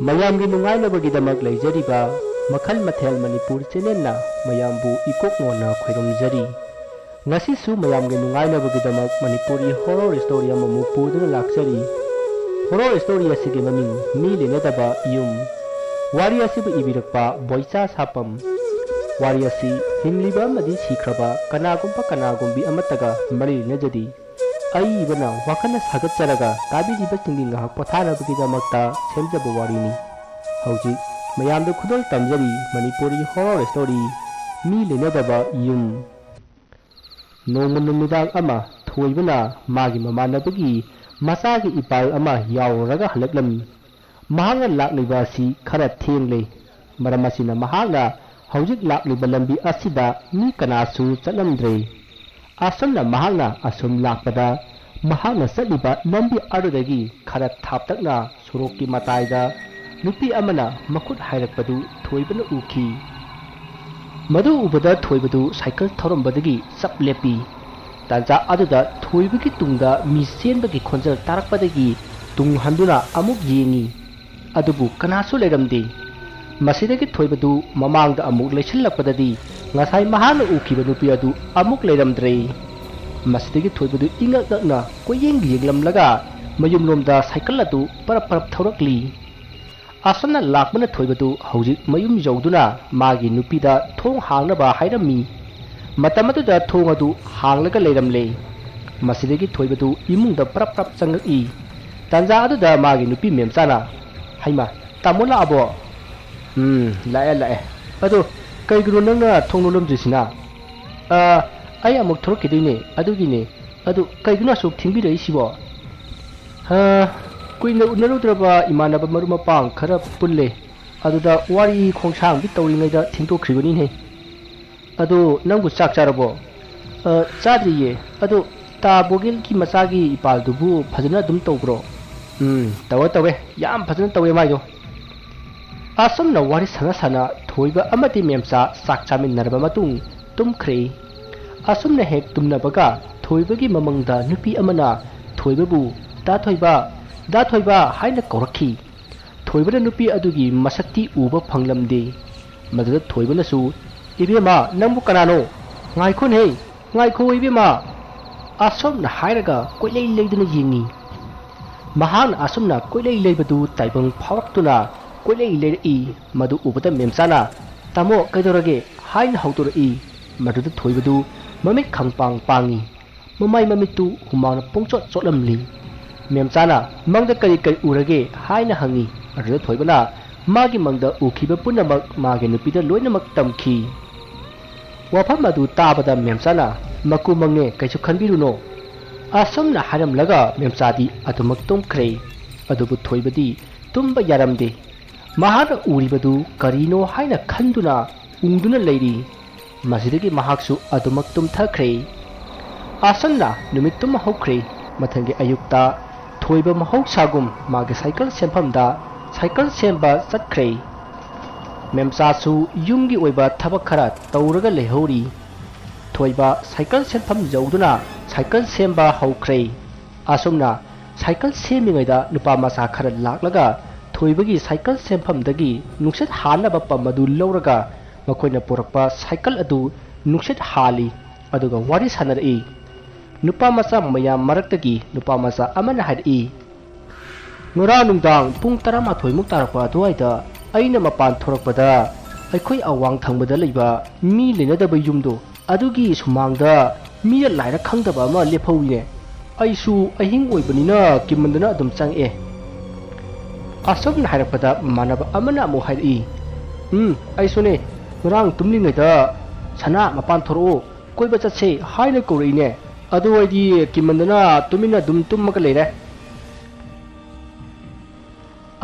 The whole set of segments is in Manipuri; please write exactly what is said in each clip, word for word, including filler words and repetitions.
ꯃꯌꯥꯝꯒꯤ ꯅꯨꯡꯉꯥꯏꯅꯕꯒꯤꯗꯃꯛ ꯂꯩꯖꯔꯤꯕ ꯃꯈꯜ ꯃꯊꯦꯜ ꯃꯅꯤꯄꯨꯔ ꯆꯦꯅꯦꯜꯅ ꯃꯌꯥꯝꯕꯨ ꯏꯀꯣꯛ ꯅꯣꯟꯅ ꯈꯣꯏꯔꯨꯝꯖꯔꯤ꯫ ꯉꯁꯤꯁꯨ ꯃꯌꯥꯝꯒꯤ ꯅꯨꯡꯉꯥꯏꯅꯕꯒꯤꯗꯃꯛ ꯃꯅꯤꯄꯨꯔꯤ ꯍꯣꯔꯣꯔ ꯁ꯭ꯇꯣꯔꯤ ꯑꯃꯃꯨꯛ ꯄꯨꯗꯨꯅ ꯂꯥꯛꯆꯔꯤ꯫ ꯍꯣꯔꯣꯔ ꯁ꯭ꯇꯣꯔꯤ ꯑꯁꯤꯒꯤ ꯃꯃꯤꯡ ꯃꯤ ꯂꯩꯅꯗꯕ ꯌꯨꯝ꯫ ꯋꯥꯔꯤ ꯑꯁꯤꯕꯨ ꯏꯕꯤꯔꯛꯄ ꯕꯣꯏꯆꯥ ꯁꯥꯄꯝ꯫ ꯋꯥꯔꯤ ꯑꯁꯤ ꯍꯤꯡꯂꯤꯕ ꯑꯃꯗꯤ ꯁꯤꯈ꯭ꯔꯕ ꯀꯅꯥꯒꯨꯝꯕ ꯀꯅꯥꯒꯨꯝꯕꯤ ꯑꯃꯠꯇꯒ ꯃꯔꯤ ꯂꯩꯅꯖꯗꯦ꯫ ꯑꯏꯕꯅ ꯋꯥꯈꯜꯅ ꯁꯥꯒꯠꯆꯔꯒ ꯇꯥꯕꯤꯔꯤꯕꯁꯤꯡꯒꯤ ꯉꯥꯏꯍꯥꯛ ꯄꯣꯊꯥꯅꯕꯒꯤꯗꯃꯛꯇ ꯁꯦꯝꯖꯕ ꯋꯥꯔꯤꯅꯤ꯫ ꯍꯧꯖꯤꯛ ꯃꯌꯥꯝꯗ ꯈꯨꯗꯣꯜ ꯇꯝꯖꯔꯤ ꯃꯅꯤꯄꯨꯔꯤ ꯍꯣꯔꯣꯔ ꯁ꯭ꯇꯣꯔꯤ ꯃꯤ ꯂꯩꯅꯗꯕ ꯌꯨꯝ꯫ ꯅꯣꯡꯃ ꯅꯨꯃꯤꯗꯥꯡ ꯑꯃ ꯊꯣꯏꯕꯅ ꯃꯥꯒꯤ ꯃꯃꯥꯟꯅꯕꯒꯤ ꯃꯆꯥꯒꯤ ꯏꯄꯥꯜ ꯑꯃ ꯌꯥꯎꯔꯨꯔꯒ ꯍꯜꯂꯛꯂꯝꯃꯤ꯫ ꯃꯍꯥꯛꯅ ꯂꯥꯛꯂꯤꯕ ꯑꯁꯤ ꯈꯔ ꯊꯦꯡꯂꯦ꯫ ꯃꯔꯝ ꯑꯁꯤꯅ ꯃꯍꯥꯛꯅ ꯍꯧꯖꯤꯛ ꯂꯥꯛꯂꯤꯕ ꯂꯝꯕꯤ ꯑꯁꯤꯗ ꯃꯤ ꯀꯅꯥꯁꯨ ꯆꯠꯂꯝꯗ꯭ꯔꯦ꯫ ꯑꯁꯨꯝꯅ ꯃꯍꯥꯛꯅ ꯑꯁꯨꯝ ꯂꯥꯛꯄꯗ, ꯃꯍꯥꯛꯅ ꯆꯠꯂꯤꯕ ꯂꯝꯕꯤ ꯑꯗꯨꯗꯒꯤ ꯈꯔ ꯊꯥꯞꯇꯛꯅ ꯁꯣꯔꯣꯛꯀꯤ ꯃꯇꯥꯏꯗ ꯅꯨꯄꯤ ꯑꯃꯅ ꯃꯈꯨꯠ ꯍꯥꯏꯔꯛꯄꯗꯨ ꯊꯣꯏꯕꯅ ꯎꯈꯤ꯫ ꯃꯗꯨ ꯎꯕꯗ ꯊꯣꯏꯕꯗꯨ ꯁꯥꯏꯀꯜ ꯊꯧꯔꯝꯕꯗꯒꯤ ꯆꯞ ꯂꯦꯞꯄꯤ꯫ ꯇꯥꯟꯖꯥ ꯑꯗꯨꯗ ꯊꯣꯏꯕꯒꯤ ꯇꯨꯡꯗ ꯃꯤ ꯆꯦꯟꯕꯒꯤ ꯈꯣꯟꯖꯦꯜ ꯇꯥꯔꯛꯄꯗꯒꯤ ꯇꯨꯡ ꯍꯟꯗꯨꯅ ꯑꯃꯨꯛ ꯌꯦꯡꯉꯤ꯫ ꯑꯗꯨꯕꯨ ꯀꯅꯥꯁꯨ ꯂꯩꯔꯝꯗꯦ꯫ ꯃꯁꯤꯗꯒꯤ ꯊꯣꯏꯕꯗꯨ ꯃꯃꯥꯡꯗ ꯑꯃꯨꯛ ꯂꯩꯁꯤꯜꯂꯛꯄꯗꯗꯤ ꯉꯁꯥꯏ ꯃꯍꯥꯛꯅ ꯎꯈꯤꯕ ꯅꯨꯄꯤ ꯑꯗꯨ ꯑꯃꯨꯛ ꯂꯩꯔꯝꯗ꯭ꯔꯦ꯫ ꯃꯁꯤꯗꯒꯤ ꯊꯣꯏꯕꯗꯨ ꯏꯉꯛ ꯉꯛꯅ ꯀꯣꯏꯌꯦꯡ ꯌꯦꯡꯂꯝꯂꯒ ꯃꯌꯨꯝꯂꯣꯝꯗ ꯁꯥꯏꯀꯜ ꯑꯗꯨ ꯄꯔꯞ ꯄꯔꯞ ꯊꯧꯔꯛꯂꯤ꯫ ꯑꯁꯨꯝꯅ ꯂꯥꯛꯄꯅ ꯊꯣꯏꯕꯗꯨ ꯍꯧꯖꯤꯛ ꯃꯌꯨꯝ ꯌꯧꯗꯨꯅ ꯃꯥꯒꯤ ꯅꯨꯄꯤꯗ ꯊꯣꯡ ꯍꯥꯡꯅꯕ ꯍꯥꯏꯔꯝꯃꯤ꯫ ꯃꯇꯝ ꯑꯗꯨꯗ ꯊꯣꯡ ꯑꯗꯨ ꯍꯥꯡꯂꯒ ꯂꯩꯔꯝꯂꯦ꯫ ꯃꯁꯤꯗꯒꯤ ꯊꯣꯏꯕꯗꯨ ꯏꯃꯨꯡꯗ ꯄ꯭ꯔꯞ ꯄ꯭ꯔꯞ ꯆꯪꯂꯛꯏ꯫ ꯇꯥꯟꯖꯥ ꯑꯗꯨꯗ ꯃꯥꯒꯤ ꯅꯨꯄꯤ ꯃꯦꯝꯆꯥꯅ, "ꯍꯩꯃꯥ, ꯇꯥꯃꯣ ꯂꯥꯛꯑꯕꯣ?" "ꯎꯝ, ꯂꯥꯛꯑꯦ, ꯂꯥꯛꯑꯦ꯫ ꯑꯗꯣ ꯀꯩꯒꯤꯅꯣ ꯅꯪꯅ ꯊꯣꯡ ꯂꯣꯜꯂꯝꯗ꯭ꯔꯤꯁꯤꯅ?" "ꯑ, ꯑꯩ ꯑꯃꯨꯛ ꯊꯣꯛꯂꯛꯈꯤꯗꯣꯏꯅꯦ, ꯑꯗꯨꯒꯤꯅꯦ꯫ ꯑꯗꯨ ꯀꯩꯒꯤꯅꯣ ꯑꯁꯨꯛ ꯊꯦꯡꯕꯤꯔꯛꯏꯁꯤꯕꯣ?" "ꯍꯥ, ꯀꯨꯏꯅ ꯎꯅꯔꯨꯗ꯭ꯔꯕ ꯏꯃꯥꯟꯅꯕ ꯃꯔꯨꯞ ꯃꯄꯥꯡ ꯈꯔ ꯄꯨꯜꯂꯦ꯫ ꯑꯗꯨꯗ ꯋꯥꯔꯤ ꯈꯣꯡꯁꯥꯡꯕꯤ ꯇꯧꯔꯤꯉꯩꯗ ꯊꯦꯡꯗꯣꯛꯈ꯭ꯔꯤꯕꯅꯤꯅꯦ꯫ ꯑꯗꯣ ꯅꯪꯕꯨ ꯆꯥꯛ ꯆꯥꯔꯕꯣ?" "ꯑ, ꯆꯥꯗ꯭ꯔꯤꯌꯦ꯫ ꯑꯗꯣ ꯇꯥ ꯕꯣꯒꯦꯜꯒꯤ ꯃꯆꯥꯒꯤ ꯏꯄꯥꯜꯗꯨꯕꯨ ꯐꯖꯅ ꯑꯗꯨꯝ ꯇꯧꯕ꯭ꯔꯣ?" "ꯎꯝ, ꯇꯧꯋꯦ, ꯇꯧꯋꯦ꯫ ꯌꯥꯝ ꯐꯖꯅ ꯇꯧꯋꯦ ꯃꯥꯏꯗꯣ꯫" ꯑꯁꯨꯝꯅ ꯋꯥꯔꯤ ꯁꯥꯟꯅ ꯁꯥꯟꯅ ꯊꯣꯏꯕ ꯑꯃꯗꯤ ꯃꯦꯝꯆꯥ ꯆꯥꯛ ꯆꯥꯃꯤꯟꯅꯔꯕ ꯃꯇꯨꯡ ꯇꯨꯝꯈ꯭ꯔꯦ꯫ ꯑꯁꯨꯝꯅ ꯍꯦꯛ ꯇꯨꯝꯅꯕꯒ ꯊꯣꯏꯕꯒꯤ ꯃꯃꯪꯗ ꯅꯨꯄꯤ ꯑꯃꯅ ꯊꯣꯏꯕꯕꯨ, "ꯗꯥ ꯊꯣꯏꯕ, ꯗꯥ ꯊꯣꯏꯕ" ꯍꯥꯏꯅ ꯀꯧꯔꯛꯈꯤ꯫ ꯊꯣꯏꯕꯅ ꯅꯨꯄꯤ ꯑꯗꯨꯒꯤ ꯃꯁꯛꯇꯤ ꯎꯕ ꯐꯪꯂꯝꯗꯦ꯫ ꯃꯗꯨꯗ ꯊꯣꯏꯕꯅꯁꯨ, "ꯏꯕꯦꯝꯃ, ꯅꯪꯕꯨ ꯀꯅꯥꯅꯣ? ꯉꯥꯏꯈꯣꯅꯦ, ꯉꯥꯏꯈꯣ ꯏꯕꯦꯝꯃ!" ꯑꯁꯨꯝꯅ ꯍꯥꯏꯔꯒ ꯀꯣꯏꯂꯩ ꯂꯩꯗꯨꯅ ꯌꯦꯡꯉꯤ꯫ ꯃꯍꯥꯛꯅ ꯑꯁꯨꯝꯅ ꯀꯣꯏꯂꯩ ꯂꯩꯕꯗꯨ ꯇꯥꯏꯕꯪ ꯐꯥꯎꯔꯛꯇꯨꯅ ꯀꯣꯏꯂꯩ ꯂꯩꯔꯛꯏ꯫ ꯃꯗꯨ ꯎꯕꯗ ꯃꯦꯝꯆꯥꯅ, "ꯇꯥꯃꯣ, ꯀꯩꯗꯧꯔꯒꯦ?" ꯍꯥꯏꯅ ꯍꯧꯗꯣꯔꯛꯏ꯫ ꯃꯗꯨꯗ ꯊꯣꯏꯕꯗꯨ ꯃꯃꯤꯠ ꯈꯪꯄꯥꯡ ꯄꯥꯡꯉꯤ꯫ ꯃꯃꯥꯏ ꯃꯃꯤꯠꯇꯨ ꯍꯨꯃꯥꯡꯅ ꯄꯨꯡꯆꯣꯠ ꯆꯣꯠꯂꯝꯂꯤ꯫ ꯃꯦꯝꯆꯥꯅ, "ꯃꯪꯗ ꯀꯔꯤ ꯀꯔꯤ ꯎꯔꯒꯦ?" ꯍꯥꯏꯅ ꯍꯪꯉꯤ꯫ ꯑꯗꯨꯗ ꯊꯣꯏꯕꯅ ꯃꯥꯒꯤ ꯃꯪꯗ ꯎꯈꯤꯕ ꯄꯨꯝꯅꯃꯛ ꯃꯥꯒꯤ ꯅꯨꯄꯤꯗ ꯂꯣꯏꯅꯃꯛ ꯇꯝꯈꯤ꯫ ꯋꯥꯐꯝ ꯑꯗꯨ ꯇꯥꯕꯗ ꯃꯦꯝꯆꯥꯅ, "ꯃꯀꯨ ꯃꯪꯉꯦ, ꯀꯩꯁꯨ ꯈꯟꯕꯤꯔꯨꯅꯣ꯫" ꯑꯁꯨꯝꯅ ꯍꯥꯏꯔꯝꯂꯒ ꯃꯦꯝꯆꯥꯗꯤ ꯑꯗꯨꯃꯛ ꯇꯨꯝꯈ꯭ꯔꯦ꯫ ꯑꯗꯨꯕꯨ ꯊꯣꯏꯕꯗꯤ ꯇꯨꯝꯕ ꯌꯥꯔꯝꯗꯦ꯫ ꯃꯍꯥꯛꯅ ꯎꯔꯤꯕꯗꯨ ꯀꯔꯤꯅꯣ ꯍꯥꯏꯅ ꯈꯟꯗꯨꯅ ꯎꯪꯗꯨꯅ ꯂꯩꯔꯤ꯫ ꯃꯁꯤꯗꯒꯤ ꯃꯍꯥꯛꯁꯨ ꯑꯗꯨꯃꯛ ꯇꯨꯝꯊꯈ꯭ꯔꯦ꯫ ꯑꯁꯨꯝꯅ ꯅꯨꯃꯤꯠ ꯇꯨꯝꯕ ꯍꯧꯈ꯭ꯔꯦ꯫ ꯃꯊꯪꯒꯤ ꯑꯌꯨꯛꯇ ꯊꯣꯏꯕ ꯃꯍꯧꯁꯥꯒꯨꯝ ꯃꯥꯒꯤ ꯁꯥꯏꯀꯜ ꯁꯦꯝꯐꯝꯗ ꯁꯥꯏꯀꯜ ꯁꯦꯝꯕ ꯆꯠꯈ꯭ꯔꯦ꯫ ꯃꯦꯝꯆꯥꯁꯨ ꯌꯨꯝꯒꯤ ꯑꯣꯏꯕ ꯊꯕꯛ ꯈꯔ ꯇꯧꯔꯒ ꯂꯩꯍꯧꯔꯤ꯫ ꯊꯣꯏꯕ ꯁꯥꯏꯀꯜ ꯁꯦꯝꯐꯝ ꯌꯧꯗꯨꯅ ꯁꯥꯏꯀꯜ ꯁꯦꯝꯕ ꯍꯧꯈ꯭ꯔꯦ꯫ ꯑꯁꯨꯝꯅ ꯁꯥꯏꯀꯜ ꯁꯦꯝꯃꯤꯉꯩꯗ ꯅꯨꯄꯥ ꯃꯆꯥ ꯈꯔ ꯂꯥꯛꯂꯒ ꯊꯣꯏꯕꯒꯤ ꯁꯥꯏꯀꯜ ꯁꯦꯝꯐꯝꯗꯒꯤ ꯅꯨꯡꯁꯤꯠ ꯍꯥꯟꯅꯕ ꯄꯝ ꯑꯗꯨ ꯂꯧꯔꯒ ꯃꯈꯣꯏꯅ ꯄꯨꯔꯛꯄ ꯁꯥꯏꯀꯜ ꯑꯗꯨ ꯅꯨꯡꯁꯤꯠ ꯍꯥꯜꯂꯤ꯫ ꯑꯗꯨꯒ ꯋꯥꯔꯤ ꯁꯥꯟꯅꯔꯛꯏ꯫ ꯅꯨꯄꯥ ꯃꯆꯥ ꯃꯌꯥꯝ ꯃꯔꯛꯇꯒꯤ ꯅꯨꯄꯥ ꯃꯆꯥ ꯑꯃꯅ ꯍꯥꯏꯔꯛꯏ, "ꯉꯔꯥꯡ ꯅꯨꯡꯗꯥꯡ ꯄꯨꯡ ꯇꯔꯥꯃꯥꯊꯣꯏ ꯃꯨꯛ ꯇꯥꯔꯛꯄ ꯑꯗꯨꯋꯥꯏꯗ ꯑꯩꯅ ꯃꯄꯥꯟ ꯊꯣꯔꯛꯄꯗ ꯑꯩꯈꯣꯏ ꯑꯋꯥꯡ ꯊꯪꯕꯗ ꯂꯩꯕ ꯃꯤ ꯂꯩꯅꯗꯕ ꯌꯨꯝꯗꯣ ꯑꯗꯨꯒꯤ ꯁꯨꯃꯥꯡꯗ ꯃꯤꯔ ꯂꯥꯏꯔ ꯈꯪꯗꯕ ꯑꯃ ꯂꯦꯞꯍꯧꯋꯤꯅꯦ꯫ ꯑꯩꯁꯨ ꯑꯍꯤꯡ ꯑꯣꯏꯕꯅꯤꯅ ꯀꯤꯃꯟꯗꯅ ꯑꯗꯨꯝ ꯆꯪꯉꯛꯑꯦ꯫" ꯑꯁꯨꯝꯅ ꯍꯥꯏꯔꯛꯄꯗ ꯃꯃꯥꯟꯅꯕ ꯑꯃꯅ ꯑꯃꯨꯛ ꯍꯥꯏꯔꯛꯏ, "ꯎꯝ, ꯑꯩꯁꯨꯅꯦ꯫ ꯉꯔꯥꯡ ꯇꯨꯝꯂꯤꯉꯩꯗ 'ꯁꯅꯥ, ꯃꯄꯥꯟ ꯊꯣꯔꯛꯑꯣ, ꯀꯣꯏꯕ ꯆꯠꯁꯦ' ꯍꯥꯏꯅ ꯀꯧꯔꯛꯏꯅꯦ꯫ ꯑꯗꯨ ꯑꯩꯗꯤ ꯀꯤꯃꯟꯗꯅ ꯇꯨꯃꯤꯟꯅ ꯑꯗꯨꯝ ꯇꯨꯝꯃꯒ ꯂꯩꯔꯦ꯫"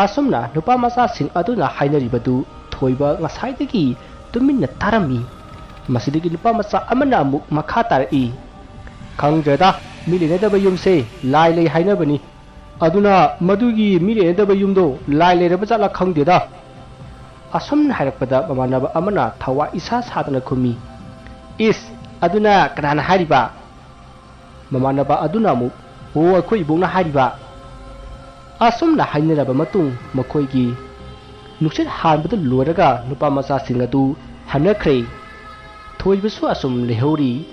ꯑꯁꯨꯝꯅ ꯅꯨꯄꯥ ꯃꯆꯥꯁꯤꯡ ꯑꯗꯨꯅ ꯍꯥꯏꯅꯔꯤꯕꯗꯨ ꯊꯣꯏꯕ ꯉꯁꯥꯏꯗꯒꯤ ꯇꯨꯃꯤꯟꯅ ꯇꯥꯔꯝꯃꯤ꯫ ꯃꯁꯤꯗꯒꯤ ꯅꯨꯄꯥ ꯃꯆꯥ ꯑꯃꯅ ꯑꯃꯨꯛ ꯃꯈꯥ ꯇꯥꯔꯛꯏ, "ꯈꯪꯗ꯭ꯔꯦꯗ, ꯃꯤ ꯂꯩꯅꯗꯕ ꯌꯨꯝꯁꯦ ꯂꯥꯏ ꯂꯩ ꯍꯥꯏꯅꯕꯅꯤ꯫ ꯑꯗꯨꯅ ꯃꯗꯨꯒꯤ ꯃꯤ ꯂꯩꯅꯗꯕ ꯌꯨꯝꯗꯣ ꯂꯥꯏ ꯂꯩꯔꯕ ꯖꯥꯠꯂꯥ ꯈꯪꯗꯦꯗ꯫" ꯑꯁꯨꯝꯅ ꯍꯥꯏꯔꯛꯄꯗ ꯃꯃꯥꯟꯅꯕ ꯑꯃꯅ ꯊꯋꯥꯏ ꯏꯁꯥ ꯁꯥꯗꯅ ꯈꯨꯝꯃꯤ, "ꯏꯁ, ꯑꯗꯨꯅ ꯀꯅꯥꯅ ꯍꯥꯏꯔꯤꯕ?" ꯃꯃꯥꯟꯅꯕ ꯑꯗꯨꯅ ꯑꯃꯨꯛ, "ꯑꯣ, ꯑꯩꯈꯣꯏ ꯏꯕꯣꯛꯅ ꯍꯥꯏꯔꯤꯕ꯫" ꯑꯁꯨꯝꯅ ꯍꯥꯏꯅꯔꯕ ꯃꯇꯨꯡ ꯃꯈꯣꯏꯒꯤ ꯅꯨꯡꯁꯤꯠ ꯍꯥꯟꯕꯗꯨ ꯂꯣꯏꯔꯒ ꯅꯨꯄꯥ ꯃꯆꯥꯁꯤꯡ ꯑꯗꯨ ꯍꯟꯅꯈ꯭ꯔꯦ꯫ ꯊꯣꯏꯕꯁꯨ ꯑꯁꯨꯝ ꯂꯩꯍꯧꯔꯤ꯫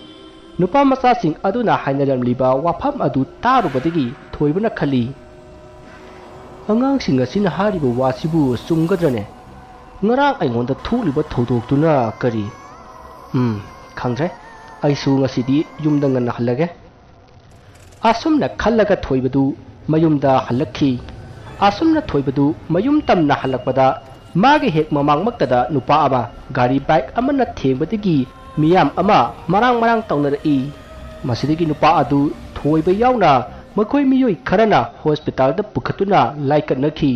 ꯅꯨꯄꯥ ꯃꯆꯥꯁꯤꯡ ꯑꯗꯨꯅ ꯍꯥꯏꯅꯔꯝꯂꯤꯕ ꯋꯥꯐꯝ ꯑꯗꯨ ꯇꯥꯔꯨꯕꯗꯒꯤ ꯊꯣꯏꯕꯅ ꯈꯜꯂꯤ, "ꯑꯉꯥꯡꯁꯤꯡ ꯑꯁꯤꯅ ꯍꯥꯏꯔꯤꯕ ꯋꯥꯁꯤꯕꯨ ꯆꯨꯝꯒꯗ꯭ꯔꯅꯦ? ꯉꯔꯥꯡ ꯑꯩꯉꯣꯟꯗ ꯊꯣꯛꯂꯤꯕ ꯊꯧꯗꯣꯛꯇꯨꯅ ꯀꯔꯤ? ꯎꯝ, ꯈꯪꯗ꯭ꯔꯦ꯫ ꯑꯩꯁꯨ ꯉꯁꯤꯗꯤ ꯌꯨꯝꯗ ꯉꯟꯅ ꯍꯜꯂꯒꯦ꯫" ꯑꯁꯨꯝꯅ ꯈꯜꯂꯒ ꯊꯣꯏꯕꯗꯨ ꯃꯌꯨꯝꯗ ꯍꯜꯂꯛꯈꯤ꯫ ꯑꯁꯨꯝꯅ ꯊꯣꯏꯕꯗꯨ ꯃꯌꯨꯝ ꯇꯝꯅ ꯍꯜꯂꯛꯄꯗ ꯃꯥꯒꯤ ꯍꯦꯛ ꯃꯃꯥꯡꯃꯛꯇꯗ ꯅꯨꯄꯥ ꯑꯃ ꯒꯥꯔꯤ ꯕꯥꯏꯛ ꯑꯃꯅ ꯊꯦꯡꯕꯗꯒꯤ ꯃꯤꯌꯥꯝ ꯑꯃ ꯃꯔꯥꯡ ꯃꯔꯥꯡ ꯇꯧꯅꯔꯛꯏ꯫ ꯃꯁꯤꯗꯒꯤ ꯅꯨꯄꯥ ꯑꯗꯨ ꯊꯣꯏꯕ ꯌꯥꯎꯅ ꯃꯈꯣꯏ ꯃꯤꯑꯣꯏ ꯈꯔꯅ ꯍꯣꯁꯄꯤꯇꯥꯜꯗ ꯄꯨꯈꯠꯇꯨꯅ ꯂꯥꯏꯀꯠꯅꯈꯤ꯫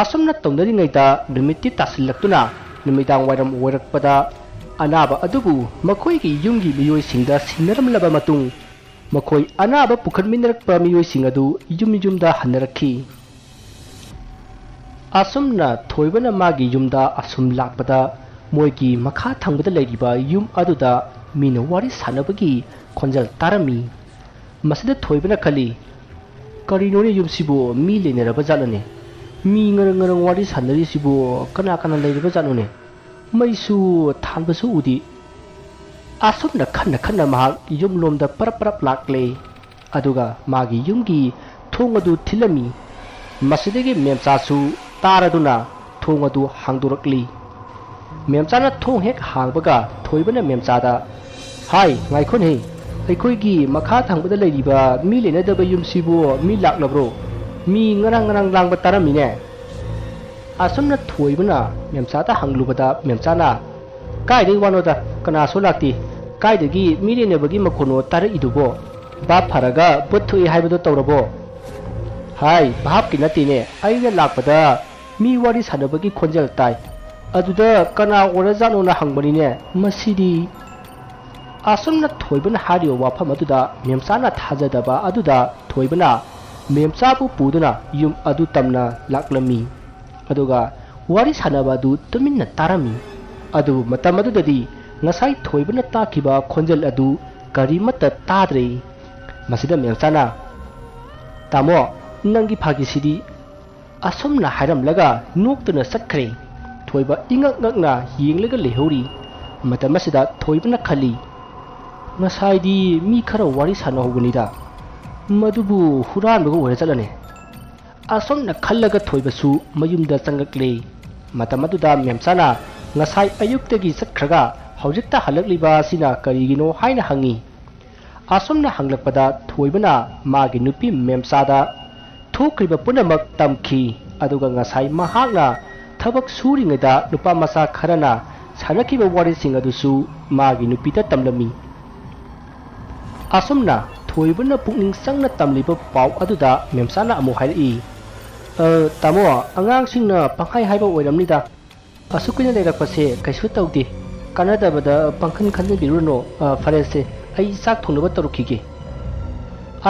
ꯑꯁꯨꯝꯅ ꯇꯧꯅꯔꯤꯉꯩꯗ ꯅꯨꯃꯤꯠꯇꯤ ꯇꯥꯁꯤꯜꯂꯛꯇꯨꯅ ꯅꯨꯃꯤꯗꯥꯡ ꯋꯥꯏꯔꯝ ꯑꯣꯏꯔꯛꯄꯗ ꯑꯅꯥꯕ ꯑꯗꯨꯕꯨ ꯃꯈꯣꯏꯒꯤ ꯌꯨꯝꯒꯤ ꯃꯤꯑꯣꯏꯁꯤꯡꯗ ꯁꯤꯟꯅꯔꯝꯂꯕ ꯃꯇꯨꯡ ꯃꯈꯣꯏ ꯑꯅꯥꯕ ꯄꯨꯈꯠꯃꯤꯟꯅꯔꯛꯄ ꯃꯤꯑꯣꯏꯁꯤꯡ ꯑꯗꯨ ꯌꯨꯝ ꯌꯨꯝꯗ ꯍꯟꯅꯔꯛꯈꯤ꯫ ꯑꯁꯨꯝꯅ ꯊꯣꯏꯕꯅ ꯃꯥꯒꯤ ꯌꯨꯝꯗ ꯑꯁꯨꯝ ꯂꯥꯛꯄꯗ ꯃꯣꯏꯒꯤ ꯃꯈꯥ ꯊꯪꯕꯗ ꯂꯩꯔꯤꯕ ꯌꯨꯝ ꯑꯗꯨꯗ ꯃꯤꯅ ꯋꯥꯔꯤ ꯁꯥꯟꯅꯕꯒꯤ ꯈꯣꯟꯖꯦꯜ ꯇꯥꯔꯝꯃꯤ꯫ ꯃꯁꯤꯗ ꯊꯣꯏꯕꯅ ꯈꯜꯂꯤ, "ꯀꯔꯤꯅꯣꯅꯦ ꯌꯨꯝꯁꯤꯕꯨ ꯃꯤ ꯂꯩꯅꯔꯕ ꯖꯥꯠꯂꯅꯦ? ꯃꯤ ꯉꯔꯪ ꯉꯔꯪ ꯋꯥꯔꯤ ꯁꯥꯟꯅꯔꯤꯁꯤꯕꯨ ꯀꯅꯥ ꯀꯅꯥ ꯂꯩꯔꯤꯕ ꯖꯥꯠꯅꯣꯅꯦ? ꯃꯩꯁꯨ ꯊꯥꯟꯕꯁꯨ ꯎꯗꯦ꯫" ꯑꯁꯨꯝꯅ ꯈꯟꯅ ꯈꯟꯅ ꯃꯍꯥꯛ ꯌꯨꯝꯂꯣꯝꯗ ꯄꯔꯞ ꯄꯔꯞ ꯂꯥꯛꯂꯦ꯫ ꯑꯗꯨꯒ ꯃꯥꯒꯤ ꯌꯨꯝꯒꯤ ꯊꯣꯡ ꯑꯗꯨ ꯊꯤꯜꯂꯝꯃꯤ꯫ ꯃꯁꯤꯗꯒꯤ ꯃꯦꯝꯆꯥꯁꯨ ꯇꯥꯔꯗꯨꯅ ꯊꯣꯡ ꯑꯗꯨ ꯍꯥꯡꯗꯣꯔꯛꯂꯤ꯫ ꯃꯦꯝꯆꯥꯅ ꯊꯣꯡ ꯍꯦꯛ ꯍꯥꯡꯕꯒ ꯊꯣꯏꯕꯅ ꯃꯦꯝꯆꯥꯗ, "ꯍꯥꯏ, ꯉꯥꯏꯈꯣꯅꯦ, ꯑꯩꯈꯣꯏꯒꯤ ꯃꯈꯥ ꯊꯪꯕꯗ ꯂꯩꯔꯤꯕ ꯃꯤ ꯂꯩꯅꯗꯕ ꯌꯨꯝꯁꯤꯕꯨ ꯃꯤ ꯂꯥꯛꯂꯕ꯭ꯔꯣ? ꯃꯤ ꯉꯔꯥꯡ ꯉꯔꯥꯡ ꯂꯥꯡꯕ ꯇꯥꯔꯝꯃꯤꯅꯦ꯫" ꯑꯁꯨꯝꯅ ꯊꯣꯏꯕꯅ ꯃꯦꯝꯆꯥꯗ ꯍꯪꯂꯨꯕꯗ ꯃꯦꯝꯆꯥꯅ, "ꯀꯥꯏꯗꯩ ꯋꯥꯅꯣꯗ, ꯀꯅꯥꯁꯨ ꯂꯥꯛꯇꯦ꯫ ꯀꯥꯏꯗꯒꯤ ꯃꯤ ꯂꯩꯅꯕꯒꯤ ꯃꯈꯣꯟꯅꯣ ꯇꯥꯔꯛꯏꯗꯨꯕꯣ? ꯚꯥꯞ ꯐꯔꯒ ꯚꯨꯠ ꯊꯣꯛꯏ ꯍꯥꯏꯕꯗꯣ ꯇꯧꯔꯕꯣ?" "ꯍꯥꯏ, ꯚꯥꯞꯀꯤ ꯅꯠꯇꯦꯅꯦ, ꯑꯩꯅ ꯂꯥꯛꯄꯗ ꯃꯤ ꯋꯥꯔꯤ ꯁꯥꯟꯅꯕꯒꯤ ꯈꯣꯟꯖꯦꯜ ꯇꯥꯏ꯫ ꯑꯗꯨꯗ ꯀꯅꯥ ꯑꯣꯏꯔꯖꯥꯠꯅꯣꯅ ꯍꯪꯕꯅꯤꯅꯦ, ꯃꯁꯤꯗꯤ꯫" ꯑꯁꯨꯝꯅ ꯊꯣꯏꯕꯅ ꯍꯥꯏꯔꯤꯕ ꯋꯥꯐꯝ ꯑꯗꯨꯗ ꯃꯦꯝꯆꯥꯅ ꯊꯥꯖꯗꯕ ꯑꯗꯨꯗ ꯊꯣꯏꯕꯅ ꯃꯦꯝꯆꯥꯕꯨ ꯄꯨꯗꯨꯅ ꯌꯨꯝ ꯑꯗꯨ ꯇꯝꯅ ꯂꯥꯛꯂꯝꯃꯤ꯫ ꯑꯗꯨꯒ ꯋꯥꯔꯤ ꯁꯥꯟꯅꯕ ꯑꯗꯨ ꯇꯨꯃꯤꯟꯅ ꯇꯥꯔꯝꯃꯤ꯫ ꯑꯗꯨꯕꯨ ꯃꯇꯝ ꯑꯗꯨꯗꯗꯤ ꯉꯁꯥꯏ ꯊꯣꯏꯕꯅ ꯇꯥꯈꯤꯕ ꯈꯣꯟꯖꯦꯜ ꯑꯗꯨ ꯀꯔꯤꯃꯠꯇ ꯇꯥꯗ꯭ꯔꯦ꯫ ꯃꯁꯤꯗ ꯃꯦꯝꯆꯥꯅ, "ꯇꯥꯃꯣ, "ꯅꯪꯒꯤ ꯐꯥꯒꯤꯁꯤꯗꯤ!" ꯑꯁꯨꯝꯅ ꯍꯥꯏꯔꯝꯂꯒ ꯅꯣꯛꯇꯨꯅ ꯆꯠꯈ꯭ꯔꯦ꯫ ꯊꯣꯏꯕ ꯏꯉꯛ ꯉꯛꯅ ꯌꯦꯡꯂꯒ ꯂꯩꯍꯧꯔꯤ꯫ ꯃꯇꯝ ꯑꯁꯤꯗ ꯊꯣꯏꯕꯅ ꯈꯜꯂꯤ, "ꯉꯁꯥꯏꯗꯤ ꯃꯤ ꯈꯔ ꯋꯥꯔꯤ ꯁꯥꯟꯅꯍꯧꯕꯅꯤꯗ, ꯃꯗꯨꯕꯨ ꯍꯨꯔꯥꯟꯕꯒ ꯑꯣꯏꯔ ꯆꯠꯂꯅꯦ?" ꯑꯁꯨꯝꯅ ꯈꯜꯂꯒ ꯊꯣꯏꯕꯁꯨ ꯃꯌꯨꯝꯗ ꯆꯪꯂꯛꯂꯦ꯫ ꯃꯇꯝ ꯑꯗꯨꯗ ꯃꯦꯝꯆꯥꯅ ꯉꯁꯥꯏ ꯑꯌꯨꯛꯇꯒꯤ ꯆꯠꯈ꯭ꯔꯒ ꯍꯧꯖꯤꯛꯇ ꯍꯜꯂꯛꯂꯤꯕ ꯑꯁꯤꯅ ꯀꯔꯤꯒꯤꯅꯣ ꯍꯥꯏꯅ ꯍꯪꯉꯤ꯫ ꯑꯁꯨꯝꯅ ꯍꯪꯂꯛꯄꯗ ꯊꯣꯏꯕꯅ ꯃꯥꯒꯤ ꯅꯨꯄꯤ ꯃꯦꯝꯆꯥꯗ ꯊꯣꯛꯈ꯭ꯔꯤꯕ ꯄꯨꯝꯅꯃꯛ ꯇꯝꯈꯤ꯫ ꯑꯗꯨꯒ ꯉꯁꯥꯏ ꯃꯍꯥꯛꯅ ꯊꯕꯛ ꯁꯨꯔꯤꯉꯩꯗ ꯅꯨꯄꯥ ꯃꯆꯥ ꯈꯔꯅ ꯁꯥꯟꯅꯈꯤꯕ ꯋꯥꯔꯤꯁꯤꯡ ꯑꯗꯨꯁꯨ ꯃꯥꯒꯤ ꯅꯨꯄꯤꯗ ꯇꯝꯂꯝꯃꯤ꯫ ꯑꯁꯨꯝꯅ ꯊꯣꯏꯕꯅ ꯄꯨꯛꯅꯤꯡ ꯆꯪꯅ ꯇꯝꯂꯤꯕ ꯄꯥꯎ ꯑꯗꯨꯗ ꯃꯦꯝꯆꯥꯅ ꯑꯃꯨꯛ ꯍꯥꯏꯔꯛꯏ, "ꯑ, ꯇꯥꯃꯣ, ꯑꯉꯥꯡꯁꯤꯡꯅ ꯄꯪꯍꯥꯏ ꯍꯥꯏꯕ ꯑꯣꯏꯔꯝꯅꯤꯗ꯫ ꯑꯁꯨꯛ ꯀꯨꯏꯅ ꯂꯩꯔꯛꯄꯁꯦ ꯀꯩꯁꯨ ꯇꯧꯗꯦ꯫ ꯀꯥꯟꯅꯗꯕꯗ ꯄꯪꯈꯟ ꯈꯟꯖꯤꯟꯕꯤꯔꯨꯔꯅꯨ꯫ ꯑ, ꯐꯔꯦꯁꯦ, ꯑꯩ ꯆꯥꯛ ꯊꯣꯡꯅꯕ ꯇꯧꯔꯛꯈꯤꯒꯦ꯫"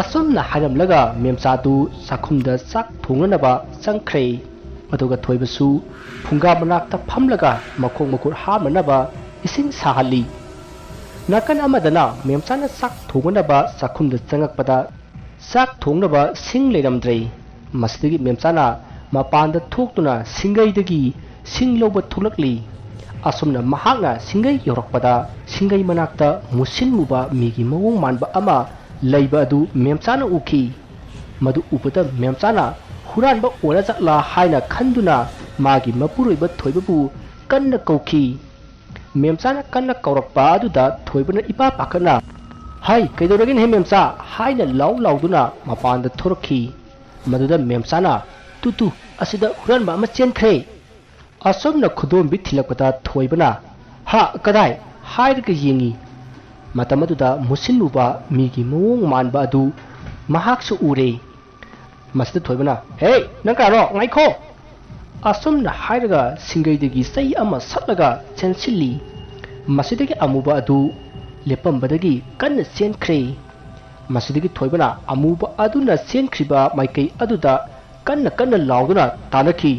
ꯑꯁꯨꯝꯅ ꯍꯥꯏꯔꯝꯂꯒ ꯃꯦꯝꯆꯥꯗꯨ ꯆꯥꯛꯈꯨꯝꯗ ꯆꯥꯛ ꯊꯣꯡꯅꯅꯕ ꯆꯪꯈ꯭ꯔꯦ꯫ ꯑꯗꯨꯒ ꯊꯣꯏꯕꯁꯨ ꯐꯨꯡꯒꯥ ꯃꯅꯥꯛꯇ ꯐꯝꯂꯒ ꯃꯈꯣꯡ ꯃꯈꯨꯠ ꯍꯥꯝꯅꯅꯕ ꯏꯁꯤꯡ ꯁꯥꯍꯜꯂꯤ꯫ ꯅꯥꯀꯟ ꯑꯃꯗꯅ ꯃꯦꯝꯆꯥꯅ ꯆꯥꯛ ꯊꯣꯡꯅꯅꯕ ꯆꯥꯛꯈꯨꯝꯗ ꯆꯪꯉꯛꯄꯗ ꯆꯥꯛ ꯊꯣꯡꯅꯕ ꯁꯤꯡ ꯂꯩꯔꯝꯗ꯭ꯔꯦ꯫ ꯃꯁꯤꯗꯒꯤ ꯃꯦꯝꯆꯥꯅ ꯃꯄꯥꯟꯗ ꯊꯣꯛꯇꯨꯅ ꯁꯤꯡꯒꯩꯗꯒꯤ ꯁꯤꯡ ꯂꯧꯕ ꯊꯣꯛꯂꯛꯂꯤ꯫ ꯑꯁꯨꯝꯅ ꯃꯍꯥꯛꯅ ꯁꯤꯡꯒꯩ ꯌꯧꯔꯛꯄꯗ ꯁꯤꯡꯒꯩ ꯃꯅꯥꯛꯇ ꯃꯨꯁꯤꯟ ꯃꯨꯕ ꯃꯤꯒꯤ ꯃꯑꯣꯡ ꯃꯥꯟꯕ ꯑꯃ ꯂꯩꯕ ꯑꯗꯨ ꯃꯦꯝꯆꯥꯅ ꯎꯈꯤ꯫ ꯃꯗꯨ ꯎꯕꯗ ꯃꯦꯝꯆꯥꯅ ꯍꯨꯔꯥꯟꯕ ꯑꯣꯏꯔ ꯖꯥꯠꯂꯥ ꯍꯥꯏꯅ ꯈꯟꯗꯨꯅ ꯃꯥꯒꯤ ꯃꯄꯨꯔꯣꯏꯕ ꯊꯣꯏꯕꯕꯨ ꯀꯟꯅ ꯀꯧꯈꯤ꯫ ꯃꯦꯝꯆꯥꯅ ꯀꯟꯅ ꯀꯧꯔꯛꯄ ꯑꯗꯨꯗ ꯊꯣꯏꯕꯅ ꯏꯄꯥ ꯄꯥꯈꯠꯅ, "ꯍꯥꯏ, ꯀꯩꯗꯧꯔꯒꯦꯅꯦꯍꯦ ꯃꯦꯝꯆꯥ?" ꯍꯥꯏꯅ ꯂꯥꯎ ꯂꯥꯎꯗꯨꯅ ꯃꯄꯥꯟꯗ ꯊꯣꯔꯛꯈꯤ꯫ ꯃꯗꯨꯗ ꯃꯦꯝꯆꯥꯅ, "ꯇꯨ, ꯇꯨ, ꯑꯁꯤꯗ ꯍꯨꯔꯥꯟꯕ ꯑꯃ ꯆꯦꯟꯈ꯭ꯔꯦ!" ꯑꯁꯨꯝꯅ ꯈꯨꯗꯣꯝꯕꯤ ꯊꯤꯜꯂꯛꯄꯗ ꯊꯣꯏꯕꯅ, "ꯍꯥ, ꯀꯗꯥꯏ?" ꯍꯥꯏꯔꯒ ꯌꯦꯡꯉꯤ꯫ ꯃꯇꯝ ꯑꯗꯨꯗ ꯃꯨꯁꯤꯟꯃꯨꯕ ꯃꯤꯒꯤ ꯃꯑꯣꯡ ꯃꯥꯟꯕ ꯑꯗꯨ ꯃꯍꯥꯛꯁꯨ ꯎꯔꯦ꯫ ꯃꯁꯤꯗ ꯊꯣꯏꯕꯅ, "ꯍꯦ, ꯅꯪ ꯀꯅꯥꯅꯣ? ꯉꯥꯏꯈꯣ!" ꯑꯁꯨꯝꯅ ꯍꯥꯏꯔꯒ ꯁꯤꯡꯒꯩꯗꯒꯤ ꯆꯩ ꯑꯃ ꯁꯠꯂꯒ ꯆꯦꯟꯁꯤꯜꯂꯤ꯫ ꯃꯁꯤꯗꯒꯤ ꯑꯃꯨꯕ ꯑꯗꯨ ꯂꯦꯞꯄꯝꯕꯗꯒꯤ ꯀꯟꯅ ꯆꯦꯟꯈ꯭ꯔꯦ꯫ ꯃꯁꯤꯗꯒꯤ ꯊꯣꯏꯕꯅ ꯑꯃꯨꯕ ꯑꯗꯨꯅ ꯆꯦꯟꯈ꯭ꯔꯤꯕ ꯃꯥꯏꯀꯩ ꯑꯗꯨꯗ ꯀꯟꯅ ꯀꯟꯅ ꯂꯥꯎꯗꯨꯅ ꯇꯥꯟꯅꯈꯤ꯫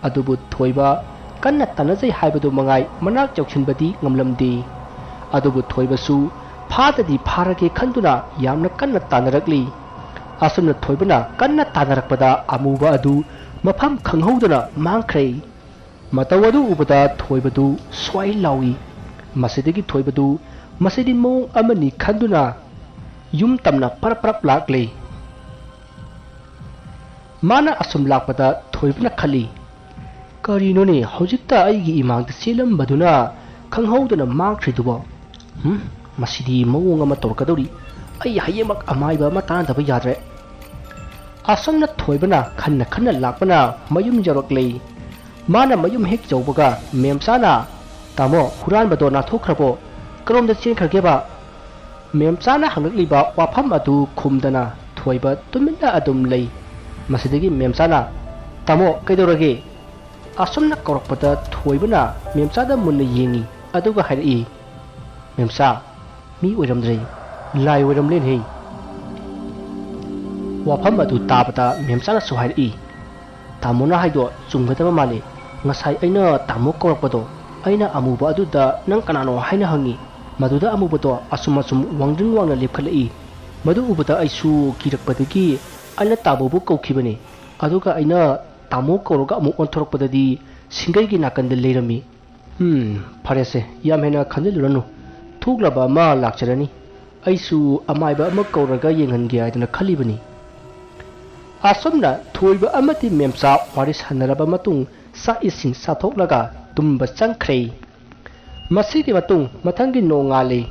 ꯑꯗꯨꯕꯨ ꯊꯣꯏꯕ ꯀꯟꯅ ꯇꯥꯟꯅꯖꯩ ꯍꯥꯏꯕꯗꯨ ꯃꯉꯥꯏ ꯃꯅꯥꯛ ꯌꯧꯁꯤꯟꯕꯗꯤ ꯉꯝꯂꯝꯗꯦ꯫ ꯑꯗꯨꯕꯨ ꯊꯣꯏꯕꯁꯨ ꯐꯥꯗꯗꯤ ꯐꯥꯔꯒꯦ ꯈꯟꯗꯨꯅ ꯌꯥꯝꯅ ꯀꯟꯅ ꯇꯥꯟꯅꯔꯛꯂꯤ꯫ ꯑꯁꯨꯝꯅ ꯊꯣꯏꯕꯅ ꯀꯟꯅ ꯇꯥꯟꯅꯔꯛꯄꯗ ꯑꯃꯨꯕ ꯑꯗꯨ ꯃꯐꯝ ꯈꯪꯍꯧꯗꯅ ꯃꯥꯡꯈ꯭ꯔꯦ꯫ ꯃꯇꯧ ꯑꯗꯨ ꯎꯕꯗ ꯊꯣꯏꯕꯗꯨ ꯁ꯭ꯋꯥꯏ ꯂꯥꯎꯏ꯫ ꯃꯁꯤꯗꯒꯤ ꯊꯣꯏꯕꯗꯨ ꯃꯁꯤꯗꯤ ꯃꯑꯣꯡ ꯑꯃꯅꯤ ꯈꯟꯗꯨꯅ ꯌꯨꯝ ꯇꯝꯅ ꯄꯔꯞ ꯄꯔꯞ ꯂꯥꯛꯂꯦ꯫ ꯃꯥꯅ ꯑꯁꯨꯝ ꯂꯥꯛꯄꯗ ꯊꯣꯏꯕꯅ ꯈꯜꯂꯤ, "ꯀꯔꯤꯅꯣꯅꯦ, ꯍꯧꯖꯤꯛꯇ ꯑꯩꯒꯤ ꯏꯃꯥꯡꯗ ꯆꯦꯜꯂꯝꯕꯗꯨꯅ ꯈꯪꯍꯧꯗꯅ ꯃꯥꯡꯈ꯭ꯔꯤꯗꯨꯕꯣ? ꯍꯨꯝ, ꯃꯁꯤꯗꯤ ꯃꯑꯣꯡ ꯑꯃ ꯇꯧꯔꯛꯀꯗꯧꯔꯤ꯫ ꯑꯩ ꯍꯌꯦꯡꯃꯛ ꯑꯃꯥꯏꯕ ꯑꯃ ꯇꯥꯟꯅꯗꯕ ꯌꯥꯗ꯭ꯔꯦ꯫" ꯑꯁꯨꯝꯅ ꯊꯣꯏꯕꯅ ꯈꯟꯅ ꯈꯟꯅ ꯂꯥꯛꯄꯅ ꯃꯌꯨꯝ ꯌꯧꯔꯛꯂꯦ꯫ ꯃꯥꯅ ꯃꯌꯨꯝ ꯍꯦꯛ ꯌꯧꯕꯒ ꯃꯦꯝꯆꯥꯅ, "ꯇꯥꯃꯣ, ꯍꯨꯔꯥꯟꯕꯗꯣ ꯅꯥꯟꯊꯣꯛꯈ꯭ꯔꯕꯣ? ꯀꯔꯣꯝꯗ ꯆꯦꯟꯈ꯭ꯔꯒꯦꯕ?" ꯃꯦꯝꯆꯥꯅ ꯍꯪꯂꯛꯂꯤꯕ ꯋꯥꯐꯝ ꯑꯗꯨ ꯈꯨꯝꯗꯅ ꯊꯣꯏꯕ ꯇꯨꯃꯤꯟꯅ ꯑꯗꯨꯝ ꯂꯩ꯫ ꯃꯁꯤꯗꯒꯤ ꯃꯦꯝꯆꯥꯅ, "ꯇꯥꯃꯣ, ꯀꯩꯗꯧꯔꯒꯦ?" ꯑꯁꯨꯝꯅ ꯀꯧꯔꯛꯄꯗ ꯊꯣꯏꯕꯅ ꯃꯦꯝꯆꯥꯗ ꯃꯨꯟꯅ ꯌꯦꯡꯉꯤ, ꯑꯗꯨꯒ ꯍꯥꯏꯔꯛꯏ, "ꯃꯦꯝꯆꯥ, ꯃꯤ ꯑꯣꯏꯔꯝꯗ꯭ꯔꯦ, ꯂꯥꯏ ꯑꯣꯏꯔꯝꯂꯦꯅꯦꯍꯦ꯫" ꯋꯥꯐꯝ ꯑꯗꯨ ꯇꯥꯕꯗ ꯃꯦꯝꯆꯥꯅꯁꯨ ꯍꯥꯏꯔꯛꯏ, "ꯇꯥꯃꯣꯅ ꯍꯥꯏꯗꯣ ꯆꯨꯝꯒꯗꯕ ꯃꯥꯜꯂꯤ꯫ ꯉꯁꯥꯏ ꯑꯩꯅ ꯇꯥꯃꯣ ꯀꯧꯔꯛꯄꯗꯣ, ꯑꯩꯅ ꯑꯃꯨꯕ ꯑꯗꯨꯗ ꯅꯪ ꯀꯅꯥꯅꯣ ꯍꯥꯏꯅ ꯍꯪꯉꯤ꯫ ꯃꯗꯨꯗ ꯑꯃꯨꯕꯗꯣ ꯑꯁꯨꯝ ꯑꯁꯨꯝ ꯋꯥꯡꯗ꯭ꯔꯤꯡ ꯋꯥꯡꯅ ꯂꯦꯞꯈꯠꯂꯛꯏ꯫ ꯃꯗꯨ ꯎꯕꯗ ꯑꯩꯁꯨ ꯀꯤꯔꯛꯄꯗꯒꯤ ꯑꯩꯅ ꯇꯥꯃꯣꯕꯨ ꯀꯧꯈꯤꯕꯅꯤ꯫ ꯑꯗꯨꯒ ꯑꯩꯅ ꯇꯥꯃꯣ ꯀꯧꯔꯒ ꯑꯃꯨꯛ ꯑꯣꯟꯊꯣꯔꯛꯄꯗꯗꯤ ꯁꯤꯡꯒꯩꯒꯤ ꯅꯥꯀꯟꯗ ꯂꯩꯔꯝꯃꯤ꯫" "ꯍꯝ, ꯐꯔꯦꯁꯦ, ꯌꯥꯝ ꯍꯦꯟꯅ ꯈꯟꯖꯤꯜꯂꯨꯔꯅꯨ꯫ ꯊꯣꯛꯂꯕ ꯑꯃ ꯂꯥꯛꯆꯔꯅꯤ꯫ ꯑꯩꯁꯨ ꯑꯃꯥꯏꯕ ꯑꯃ ꯀꯧꯔꯒ ꯌꯦꯡꯍꯟꯒꯦ ꯍꯥꯏꯗꯅ ꯈꯜꯂꯤꯕꯅꯤ꯫" ꯑꯁꯨꯝꯅ ꯊꯣꯏꯕ ꯑꯃꯗꯤ ꯃꯦꯝꯆꯥ ꯋꯥꯔꯤ ꯁꯥꯟꯅꯔꯕ ꯃꯇꯨꯡ ꯆꯥꯛ ꯏꯁꯤꯡ ꯆꯥꯊꯣꯛꯂꯒ ꯇꯨꯝꯕ ꯆꯪꯈ꯭ꯔꯦ꯫ ꯃꯁꯤꯒꯤ ꯃꯇꯨꯡ ꯃꯊꯪꯒꯤ ꯅꯣꯡꯉꯥꯜꯂꯤ꯫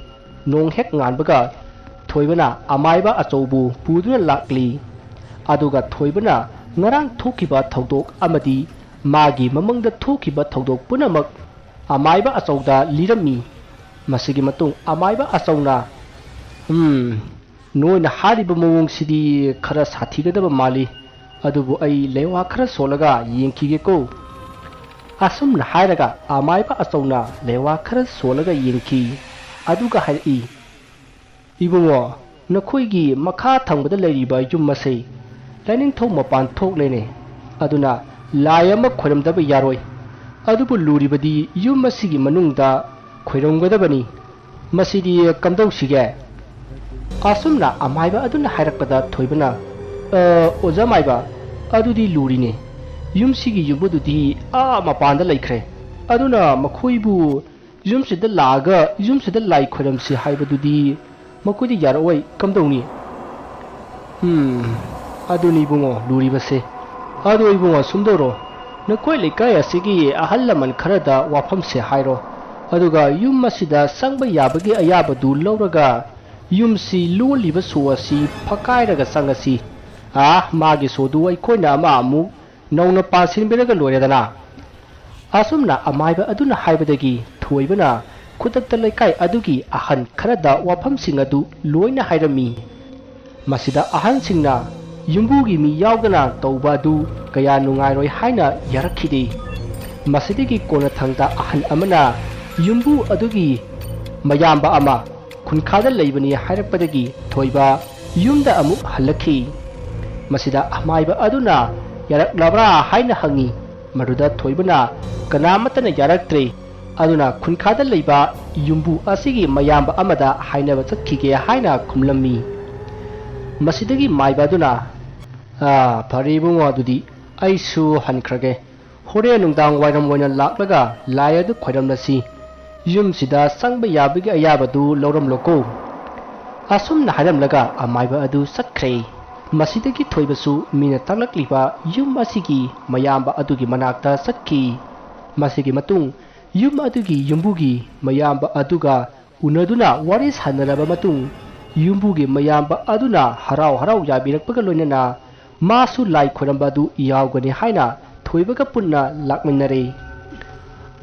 ꯅꯣꯡ ꯍꯦꯛ ꯉꯥꯟꯕꯒ ꯊꯣꯏꯕꯅ ꯑꯃꯥꯏꯕ ꯑꯆꯧꯕꯨ ꯄꯨꯗꯨꯅ ꯂꯥꯛꯂꯤ꯫ ꯑꯗꯨꯒ ꯊꯣꯏꯕꯅ ꯉꯔꯥꯡ ꯊꯣꯛꯈꯤꯕ ꯊꯧꯗꯣꯛ ꯑꯃꯗꯤ ꯃꯥꯒꯤ ꯃꯃꯥꯡꯗ ꯊꯣꯛꯈꯤꯕ ꯊꯧꯗꯣꯛ ꯄꯨꯝꯅꯃꯛ ꯑꯃꯥꯏꯕ ꯑꯆꯧꯗ ꯂꯤꯔꯝꯃꯤ꯫ ꯃꯁꯤꯒꯤ ꯃꯇꯨꯡ ꯑꯃꯥꯏꯕ ꯑꯆꯧꯅ, "ꯎꯝ, ꯅꯣꯏꯅ ꯍꯥꯏꯔꯤꯕ ꯃꯑꯣꯡꯁꯤꯗꯤ ꯈꯔ ꯁꯥꯊꯤꯒꯗꯕ ꯃꯥꯜꯂꯤ꯫ ꯑꯗꯨꯕꯨ ꯑꯩ ꯂꯩꯋꯥ ꯈꯔ ꯁꯣꯜꯂꯒ ꯌꯦꯡꯈꯤꯒꯦꯀꯣ꯫" ꯑꯁꯨꯝꯅ ꯍꯥꯏꯔꯒ ꯑꯃꯥꯏꯕ ꯑꯆꯧꯅ ꯂꯩꯋꯥ ꯈꯔ ꯁꯣꯜꯂꯒ ꯌꯦꯡꯈꯤ꯫ ꯑꯗꯨꯒ ꯍꯥꯏꯔꯛꯏ, "ꯏꯕꯨꯡꯉꯣ, ꯅꯈꯣꯏꯒꯤ ꯃꯈꯥ ꯊꯪꯕꯗ ꯂꯩꯔꯤꯕ ꯌꯨꯝ ꯑꯁꯤ ꯂꯥꯏꯅꯤꯡꯊꯧ ꯃꯄꯥꯟ ꯊꯣꯛꯂꯦꯅꯦ꯫ ꯑꯗꯨꯅ ꯂꯥꯏ ꯑꯃ ꯈꯣꯏꯔꯝꯗꯕ ꯌꯥꯔꯣꯏ꯫ ꯑꯗꯨꯕꯨ ꯂꯨꯔꯤꯕꯗꯤ ꯌꯨꯝ ꯑꯁꯤꯒꯤ ꯃꯅꯨꯡꯗ ꯈꯣꯏꯔꯝꯒꯗꯕꯅꯤ꯫ ꯃꯁꯤꯗꯤ ꯀꯝꯗꯧꯁꯤꯒꯦ?" ꯑꯁꯨꯝꯅ ꯑꯃꯥꯏꯕ ꯑꯗꯨꯅ ꯍꯥꯏꯔꯛꯄꯗ ꯊꯣꯏꯕꯅ, "ꯑ, ꯑꯣꯖꯥ ꯃꯥꯏꯕ, ꯑꯗꯨꯗꯤ ꯂꯨꯔꯤꯅꯦ꯫ ꯌꯨꯝꯁꯤꯒꯤ ꯌꯨꯝꯕꯨꯗꯨꯗꯤ ꯑꯥ ꯃꯄꯥꯟꯗ ꯂꯩꯈ꯭ꯔꯦ꯫ ꯑꯗꯨꯅ ꯃꯈꯣꯏꯕꯨ ꯌꯨꯝꯁꯤꯗ ꯂꯥꯛꯑꯒ ꯌꯨꯝꯁꯤꯗ ꯂꯥꯏ ꯈꯣꯏꯔꯝꯁꯤ ꯍꯥꯏꯕꯗꯨꯗꯤ ꯃꯈꯣꯏꯗꯤ ꯌꯥꯔꯛꯑꯣꯏ꯫ ꯀꯝꯗꯧꯅꯤ?" "ꯎꯝ, ꯑꯗꯨꯅꯤ ꯏꯕꯨꯡꯉꯣ ꯂꯨꯔꯤꯕꯁꯦ꯫ ꯑꯗꯣ ꯏꯕꯨꯡꯉꯣ, ꯁꯨꯝꯗꯧꯔꯣ, ꯅꯈꯣꯏ ꯂꯩꯀꯥꯏ ꯑꯁꯤꯒꯤ ꯑꯍꯜ ꯂꯃꯟ ꯈꯔꯗ ꯋꯥꯐꯝꯁꯦ ꯍꯥꯏꯔꯣ꯫ ꯑꯗꯨꯒ ꯌꯨꯝ ꯑꯁꯤꯗ ꯆꯪꯕ ꯌꯥꯕꯒꯤ ꯑꯌꯥꯕꯗꯨ ꯂꯧꯔꯒ ꯌꯨꯝꯁꯤ ꯂꯣꯜꯂꯤꯕ ꯁꯣ ꯑꯁꯤ ꯐꯛꯀꯥꯏꯔꯒ ꯆꯪꯉꯁꯤ꯫ ꯑꯥ, ꯃꯥꯒꯤ ꯁꯣꯗꯨ ꯑꯩꯈꯣꯏꯅ ꯑꯃ ꯑꯃꯨꯛ ꯅꯧꯅ ꯄꯥꯟꯁꯤꯟꯕꯤꯔꯒ ꯂꯣꯏꯔꯦꯗꯅ꯫" ꯑꯁꯨꯝꯅ ꯑꯃꯥꯏꯕ ꯑꯗꯨꯅ ꯍꯥꯏꯕꯗꯒꯤ ꯊꯣꯏꯕꯅ ꯈꯨꯗꯛꯇ ꯂꯩꯀꯥꯏ ꯑꯗꯨꯒꯤ ꯑꯍꯟ ꯈꯔꯗ ꯋꯥꯐꯝꯁꯤꯡ ꯑꯗꯨ ꯂꯣꯏꯅ ꯍꯥꯏꯔꯝꯃꯤ꯫ ꯃꯁꯤꯗ ꯑꯍꯟꯁꯤꯡꯅ ꯌꯨꯝꯕꯨꯒꯤ ꯃꯤ ꯌꯥꯎꯗꯅ ꯇꯧꯕ ꯑꯗꯨ ꯀꯌꯥ ꯅꯨꯡꯉꯥꯏꯔꯣꯏ ꯍꯥꯏꯅ ꯌꯥꯔꯛꯈꯤꯗꯦ꯫ ꯃꯁꯤꯗꯒꯤ ꯀꯣꯟꯅꯊꯪꯗ ꯑꯍꯜ ꯑꯃꯅ ꯌꯨꯝꯕꯨ ꯑꯗꯨꯒꯤ ꯃꯌꯥꯝꯕ ꯑꯃ ꯈꯨꯟꯈꯥꯗ ꯂꯩꯕꯅꯤ ꯍꯥꯏꯔꯛꯄꯗꯒꯤ ꯊꯣꯏꯕ ꯌꯨꯝꯗ ꯑꯃꯨꯛ ꯍꯜꯂꯛꯈꯤ꯫ ꯃꯁꯤꯗ ꯑꯃꯥꯏꯕ ꯑꯗꯨꯅ ꯌꯥꯔꯛꯂꯕ꯭ꯔꯥ ꯍꯥꯏꯅ ꯍꯪꯉꯤ꯫ ꯃꯗꯨꯗ ꯊꯣꯏꯕꯅ ꯀꯅꯥꯃꯠꯇꯅ ꯌꯥꯔꯛꯇ꯭ꯔꯦ꯫ ꯑꯗꯨꯅ ꯈꯨꯟꯈꯥꯗ ꯂꯩꯕ ꯌꯨꯝꯕꯨ ꯑꯁꯤꯒꯤ ꯃꯌꯥꯝꯕ ꯑꯃꯗ ꯍꯥꯏꯅꯕ ꯆꯠꯈꯤꯒꯦ ꯍꯥꯏꯅ ꯈꯨꯝꯂꯝꯃꯤ꯫ ꯃꯁꯤꯗꯒꯤ ꯃꯥꯏꯕ ꯑꯗꯨꯅ, "ꯑꯥ, ꯐꯔꯦ ꯏꯕꯨꯡꯉꯣ, ꯑꯗꯨꯗꯤ ꯑꯩꯁꯨ ꯍꯟꯈ꯭ꯔꯒꯦ꯫ ꯍꯣꯔꯦꯟ ꯅꯨꯡꯗꯥꯡ ꯋꯥꯏꯔꯝ ꯑꯣꯏꯅ ꯂꯥꯛꯂꯒ ꯂꯥꯏ ꯑꯗꯨ ꯈꯣꯏꯔꯝꯂꯁꯤ꯫ ꯌꯨꯝꯁꯤꯗ ꯆꯪꯕ ꯌꯥꯕꯒꯤ ꯑꯌꯥꯕꯗꯨ ꯂꯧꯔꯝꯂꯣꯀꯣ꯫" ꯑꯁꯨꯝꯅ ꯍꯥꯏꯔꯝꯂꯒ ꯑꯃꯥꯏꯕ ꯑꯗꯨ ꯆꯠꯈ꯭ꯔꯦ꯫ ꯃꯁꯤꯗꯒꯤ ꯊꯣꯏꯕꯁꯨ ꯃꯤꯅ ꯇꯥꯛꯂꯛꯂꯤꯕ ꯌꯨꯝ ꯑꯁꯤꯒꯤ ꯃꯌꯥꯝꯕ ꯑꯗꯨꯒꯤ ꯃꯅꯥꯛꯇ ꯆꯠꯈꯤ꯫ ꯃꯁꯤꯒꯤ ꯃꯇꯨꯡ ꯌꯨꯝ ꯑꯗꯨꯒꯤ ꯌꯨꯝꯕꯨꯒꯤ ꯃꯌꯥꯝꯕ ꯑꯗꯨꯒ ꯎꯅꯗꯨꯅ ꯋꯥꯔꯤ ꯁꯥꯟꯅꯔꯕ ꯃꯇꯨꯡ, ꯌꯨꯝꯕꯨꯒꯤ ꯃꯌꯥꯝꯕ ꯑꯗꯨꯅ ꯍꯔꯥꯎ ꯍꯔꯥꯎ ꯌꯥꯕꯤꯔꯛꯄꯒ ꯂꯣꯏꯅꯅ ꯃꯥꯁꯨ ꯂꯥꯏ ꯈꯣꯏꯔꯝꯕ ꯑꯗꯨ ꯌꯥꯎꯒꯅꯤ ꯍꯥꯏꯅ ꯊꯣꯏꯕꯒ ꯄꯨꯟꯅ ꯂꯥꯛꯃꯤꯟꯅꯔꯦ꯫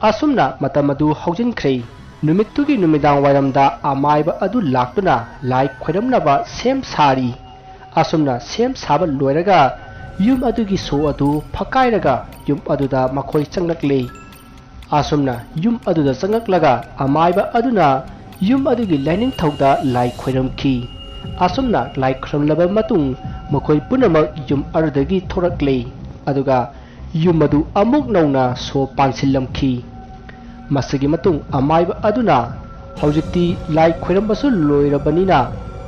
ꯑꯁꯨꯝꯅ ꯃꯇꯝ ꯑꯗꯨ ꯍꯧꯖꯤꯟꯈ꯭ꯔꯦ꯫ ꯅꯨꯃꯤꯠꯇꯨꯒꯤ ꯅꯨꯃꯤꯗꯥꯡ ꯋꯥꯏꯔꯝꯗ ꯑꯃꯥꯏꯕ ꯑꯗꯨ ꯂꯥꯛꯇꯨꯅ ꯂꯥꯏ ꯈꯣꯏꯔꯝꯅꯕ ꯁꯦꯝ ꯁꯥꯔꯤ꯫ ꯑꯁꯨꯝꯅ ꯁꯦꯝ ꯁꯥꯕ ꯂꯣꯏꯔꯒ ꯌꯨꯝ ꯑꯗꯨꯒꯤ ꯁꯣ ꯑꯗꯨ ꯐꯛꯀꯥꯏꯔꯒ ꯌꯨꯝ ꯑꯗꯨꯗ ꯃꯈꯣꯏ ꯆꯪꯂꯛꯂꯦ꯫ ꯑꯁꯨꯝꯅ ꯌꯨꯝ ꯑꯗꯨꯗ ꯆꯪꯂꯛꯂꯒ ꯑꯃꯥꯏꯕ ꯑꯗꯨꯅ ꯌꯨꯝ ꯑꯗꯨꯒꯤ ꯂꯥꯏꯅꯤꯡꯊꯧꯗ ꯂꯥꯏ ꯈꯣꯏꯔꯝꯈꯤ꯫ ꯑꯁꯨꯝꯅ ꯂꯥꯏ ꯈꯣꯏꯔꯝꯂꯕ ꯃꯇꯨꯡ ꯃꯈꯣꯏ ꯄꯨꯝꯅꯃꯛ ꯌꯨꯝ ꯑꯗꯨꯗꯒꯤ ꯊꯣꯔꯛꯂꯦ꯫ ꯑꯗꯨꯒ ꯌꯨꯝ ꯑꯗꯨ ꯑꯃꯨꯛ ꯅꯧꯅ ꯁꯣ ꯄꯥꯟꯁꯤꯜꯂꯝꯈꯤ꯫ ꯃꯁꯤꯒꯤ ꯃꯇꯨꯡ ꯑꯃꯥꯏꯕ ꯑꯗꯨꯅ ꯍꯧꯖꯤꯛꯇꯤ ꯂꯥꯏ ꯈꯣꯏꯔꯝꯕꯁꯨ ꯂꯣꯏꯔꯕꯅꯤꯅ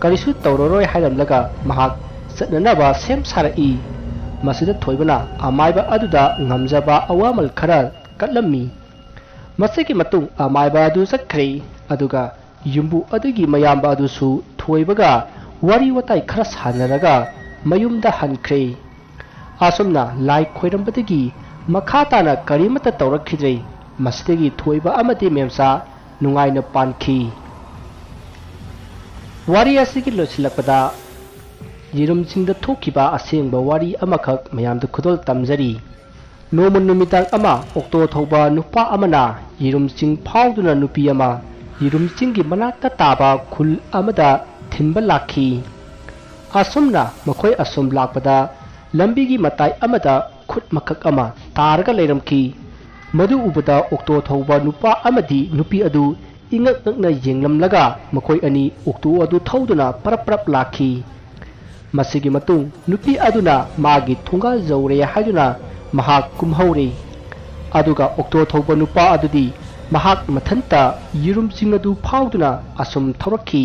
ꯀꯔꯤꯁꯨ ꯇꯧꯔꯔꯣꯏ ꯍꯥꯏꯔꯝꯂꯒ ꯃꯍꯥꯛ ꯆꯠꯅꯅꯕ ꯁꯦꯝ ꯁꯥꯔꯛꯏ꯫ ꯃꯁꯤꯗ ꯊꯣꯏꯕꯅ ꯑꯃꯥꯏꯕ ꯑꯗꯨꯗ ꯉꯝꯖꯕ ꯑꯋꯥꯃꯜ ꯈꯔ ꯀꯠꯂꯝꯃꯤ꯫ ꯃꯁꯤꯒꯤ ꯃꯇꯨꯡ ꯑꯃꯥꯏꯕ ꯑꯗꯨ ꯆꯠꯈ꯭ꯔꯦ꯫ ꯑꯗꯨꯒ ꯌꯨꯝꯕꯨ ꯑꯗꯨꯒꯤ ꯃꯌꯥꯝꯕ ꯑꯗꯨꯁꯨ ꯊꯣꯏꯕꯒ ꯋꯥꯔꯤ ꯋꯥꯇꯥꯏ ꯈꯔ ꯁꯥꯟꯅꯔꯒ ꯃꯌꯨꯝꯗ ꯍꯟꯈ꯭ꯔꯦ꯫ ꯑꯁꯨꯝꯅ ꯂꯥꯏ ꯈꯣꯏꯔꯝꯕꯗꯒꯤ ꯃꯈꯥ ꯇꯥꯅ ꯀꯔꯤꯃꯠꯇ ꯇꯧꯔꯛꯈꯤꯗ꯭ꯔꯦ꯫ ꯃꯁꯤꯗꯒꯤ ꯊꯣꯏꯕ ꯑꯃꯗꯤ ꯃꯦꯝꯆꯥ ꯅꯨꯡꯉꯥꯏꯅ ꯄꯥꯟꯈꯤ꯫ ꯋꯥꯔꯤ ꯑꯁꯤꯒꯤ ꯂꯣꯏꯁꯤꯜꯂꯛꯄꯗ ꯌꯦꯔꯨꯝꯁꯤꯡꯗ ꯊꯣꯛꯈꯤꯕ ꯑꯁꯦꯡꯕ ꯋꯥꯔꯤ ꯑꯃꯈꯛ ꯃꯌꯥꯝꯗ ꯈꯨꯗꯣꯜ ꯇꯝꯖꯔꯤ꯫ ꯅꯣꯡꯃ ꯅꯨꯃꯤꯗꯥꯡ ꯑꯃ ꯑꯣꯛꯇꯣ ꯊꯧꯕ ꯅꯨꯄꯥ ꯑꯃꯅ ꯌꯦꯔꯨꯝ ꯆꯤꯡ ꯐꯥꯎꯗꯨꯅ ꯅꯨꯄꯤ ꯑꯃ ꯌꯦꯔꯨꯝ ꯆꯤꯡꯒꯤ ꯃꯅꯥꯛꯇ ꯇꯥꯕ ꯈꯨꯜ ꯑꯃꯗ ꯊꯤꯟꯕ ꯂꯥꯛꯈꯤ꯫ ꯑꯁꯨꯝꯅ ꯃꯈꯣꯏ ꯑꯁꯨꯝ ꯂꯥꯛꯄꯗ ꯂꯝꯕꯤꯒꯤ ꯃꯇꯥꯏ ꯑꯃꯗ ꯈꯨꯠ ꯃꯀꯛ ꯑꯃ ꯇꯥꯔꯒ ꯂꯩꯔꯝꯈꯤ꯫ ꯃꯗꯨ ꯎꯕꯗ ꯑꯣꯛꯇꯣ ꯊꯧꯕ ꯅꯨꯄꯥ ꯑꯃꯗꯤ ꯅꯨꯄꯤ ꯑꯗꯨ ꯏꯉꯛ ꯉꯛꯅ ꯌꯦꯡꯂꯝꯂꯒ ꯃꯈꯣꯏ ꯑꯅꯤ ꯑꯣꯛꯇꯣ ꯑꯗꯨ ꯊꯧꯗꯨꯅ ꯄꯔꯞ ꯄꯔꯞ ꯂꯥꯛꯈꯤ꯫ ꯃꯁꯤꯒꯤ ꯃꯇꯨꯡ ꯅꯨꯄꯤ ꯑꯗꯨꯅ ꯃꯥꯒꯤ ꯊꯣꯡꯒꯥꯜ ꯌꯧꯔꯦ ꯍꯥꯏꯗꯨꯅ ꯃꯍꯥꯛ ꯀꯨꯝꯍꯧꯔꯦ꯫ ꯑꯗꯨꯒ ꯑꯣꯛꯇꯣ ꯊꯧꯕ ꯅꯨꯄꯥ ꯑꯗꯨꯗꯤ ꯃꯍꯥꯛ ꯃꯊꯟꯇ ꯌꯦꯔꯨꯝꯁꯤꯡ ꯑꯗꯨ ꯐꯥꯎꯗꯨꯅ ꯑꯁꯨꯝ ꯊꯧꯔꯛꯈꯤ꯫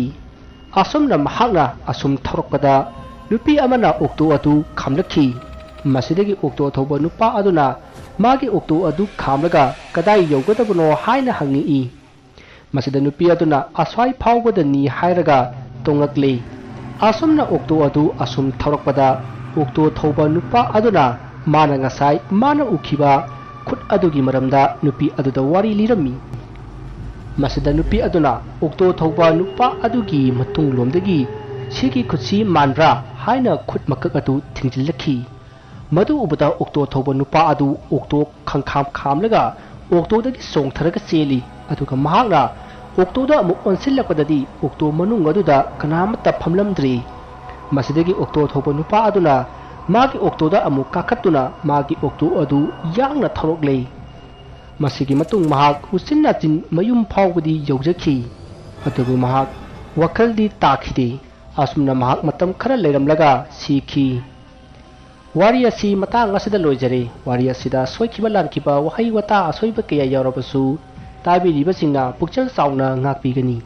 ꯑꯁꯨꯝꯅ ꯃꯍꯥꯛꯅ ꯑꯁꯨꯝ ꯊꯧꯔꯛꯄꯗ ꯅꯨꯄꯤ ꯑꯃꯅ ꯑꯣꯛꯇꯣ ꯑꯗꯨ ꯈꯥꯝꯂꯛꯈꯤ꯫ ꯃꯁꯤꯗꯒꯤ ꯑꯣꯛꯇꯣ ꯊꯧꯕ ꯅꯨꯄꯥ ꯑꯗꯨꯅ ꯃꯥꯒꯤ ꯑꯣꯛꯇꯣ ꯑꯗꯨ ꯈꯥꯝꯂꯒ ꯀꯗꯥꯏ ꯌꯧꯒꯗꯕꯅꯣ ꯍꯥꯏꯅ ꯍꯪꯉꯛꯏ꯫ ꯃꯁꯤꯗ ꯅꯨꯄꯤ ꯑꯗꯨꯅ ꯑꯁ꯭ꯋꯥꯏ ꯐꯥꯎꯕꯗꯅꯤ ꯍꯥꯏꯔꯒ ꯇꯣꯡꯂꯛꯂꯦ꯫ ꯑꯁꯨꯝꯅ ꯑꯣꯛꯇꯣ ꯑꯗꯨ ꯑꯁꯨꯝ ꯊꯧꯔꯛꯄꯗ ꯑꯣꯛꯇꯣ ꯊꯧꯕ ꯅꯨꯄꯥ ꯑꯗꯨꯅ ꯃꯥꯅ ꯉꯁꯥꯏ ꯃꯥꯅ ꯎꯈꯤꯕ ꯈꯨꯠ ꯑꯗꯨꯒꯤ ꯃꯔꯝꯗ ꯅꯨꯄꯤ ꯑꯗꯨꯗ ꯋꯥꯔꯤ ꯂꯤꯔꯝꯃꯤ꯫ ꯃꯁꯤꯗ ꯅꯨꯄꯤ ꯑꯗꯨꯅ ꯑꯣꯛꯇꯣ ꯊꯧꯕ ꯅꯨꯄꯥ ꯑꯗꯨꯒꯤ ꯃꯇꯨꯡꯂꯣꯝꯗꯒꯤ "ꯁꯤꯒꯤ ꯈꯨꯠꯁꯤ ꯃꯥꯟꯕ꯭ꯔꯥ?" ꯍꯥꯏꯅ ꯈꯨꯠ ꯃꯀꯛ ꯑꯗꯨ ꯊꯤꯡꯖꯤꯜꯂꯛꯈꯤ꯫ ꯃꯗꯨ ꯎꯕꯗ ꯑꯣꯛꯇꯣ ꯊꯧꯕ ꯅꯨꯄꯥ ꯑꯗꯨ ꯑꯣꯛꯇꯣ ꯈꯪꯈꯥꯝ ꯈꯥꯝꯂꯒ ꯑꯣꯛꯇꯣꯗꯒꯤ ꯆꯣꯡꯊꯔꯒ ꯆꯦꯜꯂꯤ꯫ ꯑꯗꯨꯒ ꯃꯍꯥꯛꯅ ꯑꯣꯛꯇꯣꯗ ꯑꯃꯨꯛ ꯑꯣꯟꯁꯤꯜꯂꯛꯄꯗꯗꯤ ꯑꯣꯛꯇꯣ ꯃꯅꯨꯡ ꯑꯗꯨꯗ ꯀꯅꯥꯃꯠꯇ ꯐꯝꯂꯝꯗ꯭ꯔꯤ꯫ ꯃꯁꯤꯗꯒꯤ ꯑꯣꯛꯇꯣ ꯊꯧꯕ ꯅꯨꯄꯥ ꯑꯗꯨꯅ ꯃꯥꯒꯤ ꯑꯣꯛꯇꯣꯗ ꯑꯃꯨꯛ ꯀꯥꯈꯠꯇꯨꯅ ꯃꯥꯒꯤ ꯑꯣꯛꯇꯣ ꯑꯗꯨ ꯌꯥꯡꯅ ꯊꯧꯔꯛꯂꯦ꯫ ꯃꯁꯤꯒꯤ ꯃꯇꯨꯡ ꯃꯍꯥꯛ ꯎꯆꯤꯟ ꯅꯥꯆꯤꯟ ꯃꯌꯨꯝ ꯐꯥꯎꯕꯗꯤ ꯌꯧꯖꯈꯤ꯫ ꯑꯗꯨꯕꯨ ꯃꯍꯥꯛ ꯋꯥꯈꯜꯗꯤ ꯇꯥꯈꯤꯗꯦ꯫ ꯑꯁꯨꯝꯅ ꯃꯍꯥꯛ ꯃꯇꯝ ꯈꯔ ꯂꯩꯔꯝꯂꯒ ꯁꯤꯈꯤ꯫ ꯋꯥꯔꯤ ꯑꯁꯤ ꯃꯇꯥꯡ ꯑꯁꯤꯗ ꯂꯣꯏꯖꯔꯦ꯫ ꯋꯥꯔꯤ ꯑꯁꯤꯗ ꯁꯣꯏꯈꯤꯕ ꯂꯥꯟꯈꯤꯕ ꯋꯥꯍꯩ ꯋꯥꯇꯥ ꯑꯁꯣꯏꯕ ꯀꯌꯥ ꯌꯥꯎꯔꯕꯁꯨ ꯇꯥꯕꯤꯔꯤꯕꯁꯤꯡꯅ ꯄꯨꯛꯆꯦꯜ ꯆꯥꯎꯅ ꯉꯥꯛꯄꯤꯒꯅꯤ꯫